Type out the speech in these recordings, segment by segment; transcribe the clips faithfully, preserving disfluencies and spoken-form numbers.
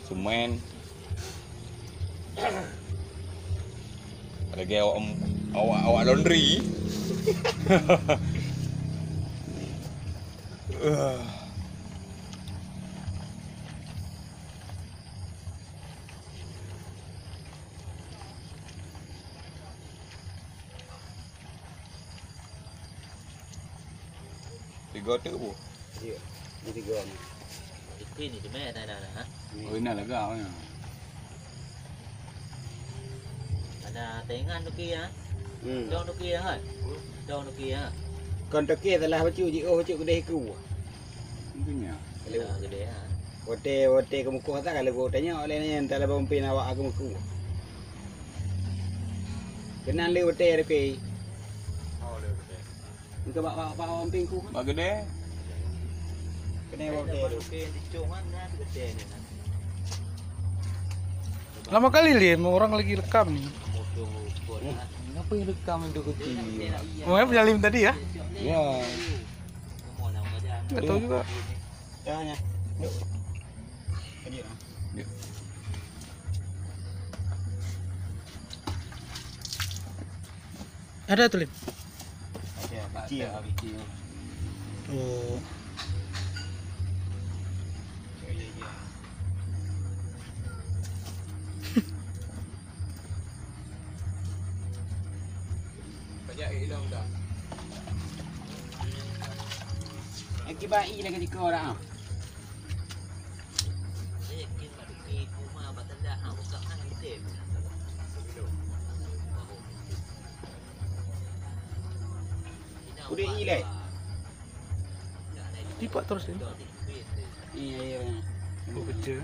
Semen. Lagèe awak, awak, awak laundry. Tiga tu bu? Ya, ni tiga ni. Itu ni cuma ada dah, ha? Ni. Oh, ini lagak ni. Ada taingan toke ya? Hmm. Dong toke ya kan? Dong toke ya? Kon toke salah bacut, jiôh bacut keudeh iku. Intinya. Ya, gede ya. Watèe, watèe keumukoh tak kalau gua tanya oleh ni entah lah pemimpin awak aku muku. Kenal le watèe toke. Oh, le watèe. Engkau bak, bak, bak orang pingku kan? Bak gede. Kena orang gede tu. Lama kali Lim, orang lagi rekam ni. Kenapa yang rekam itu kecil? Oh, ya, punya Lim tadi ya? Ya. Tak tahu juga. Ya, ya. Yuk. Yuk. Ada tu, Lim? Ada, kecil. Ada, kecil. Oh. Banyak hilang dah. Akibat i lagi tiga orang. Udah ilai. Tipak terus ni. Iya, iya. Oh, kecil.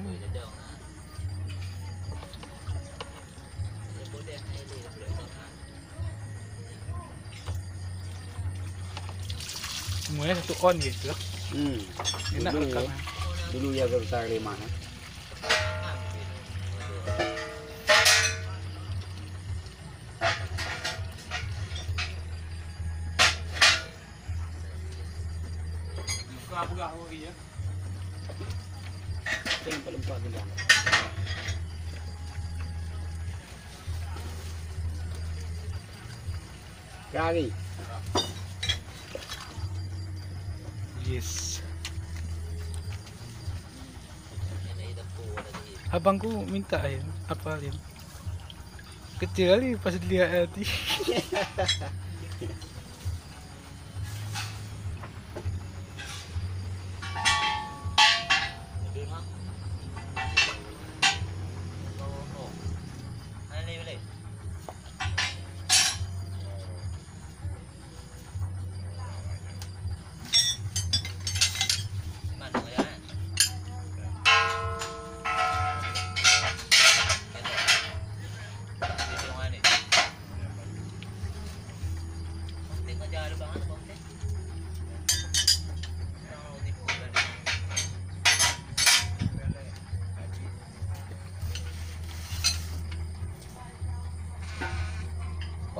Semuanya satu on gitu. Hmm. Enak dulu, rekam, ya. Dulu ya besar lima ya. Buka peugah hari ya. Yang paling kuat tinggal. Kari. Yes. Abangku minta air apa dia? Kecil kali pas dilihat hati.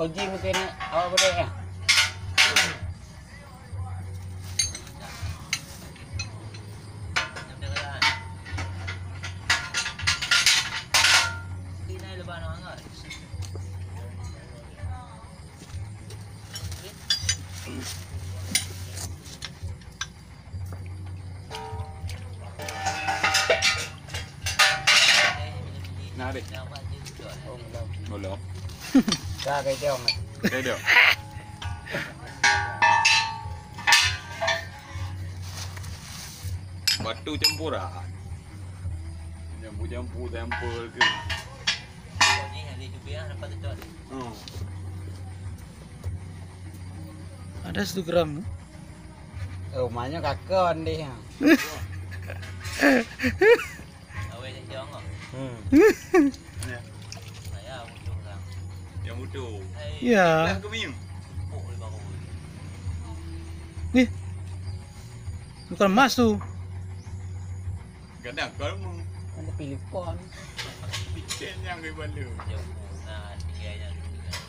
Oji mungkin awak boleh ya. Nah, deh. Belum. Dah, kayak dia, Mat. Kayak dia. Batu campuran. Jampu-jampu tempel ke. Hmm. Ada satu gram. Oh, maknya kakak deh. Hmm. Yang butuh. Ya. Lah, kemiyum. Ni. Bukan emas tu. Kadang kalau mau. Ada pilih pon. Picen yang riban lu.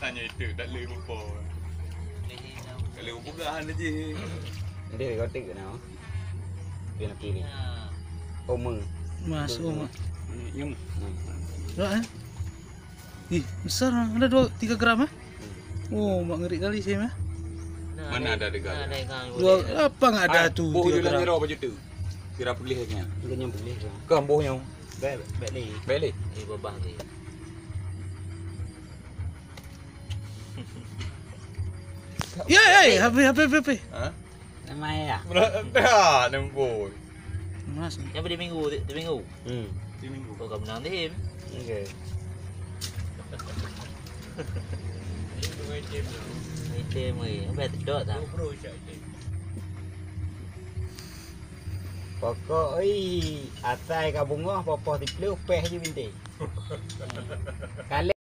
Tanya itu, tak boleh lupa. Kalau pegang aja. Dia kau tengok kena. Dia nak pilih. Homer. Mas, oh, mak. Nyum. Dah, eh? Ih, besar, ada dua, tiga gram, eh? Oh, mak ngeri kali sih, eh? Mana ada tiga gram? Dua, apa nggak ada tu, boh tiga gram? Kira pulih lagi. Bukan yang pulih tu. Kan boh nyum. Baik, baik ni. Baik ni. Eh, babah ni. Ya, ya, ya, habis, habis, habis, habis. Ha? Nama ya? Dah, nempun. Mas. Yang pada minggu, di minggu. Hmm. Di minggu. Kau kamu nang tim. Okey. Tim, weh. Apa tu dok tak? Pokok, oi, asai ka bungoh, popoh siplôh, peh je binti. Kali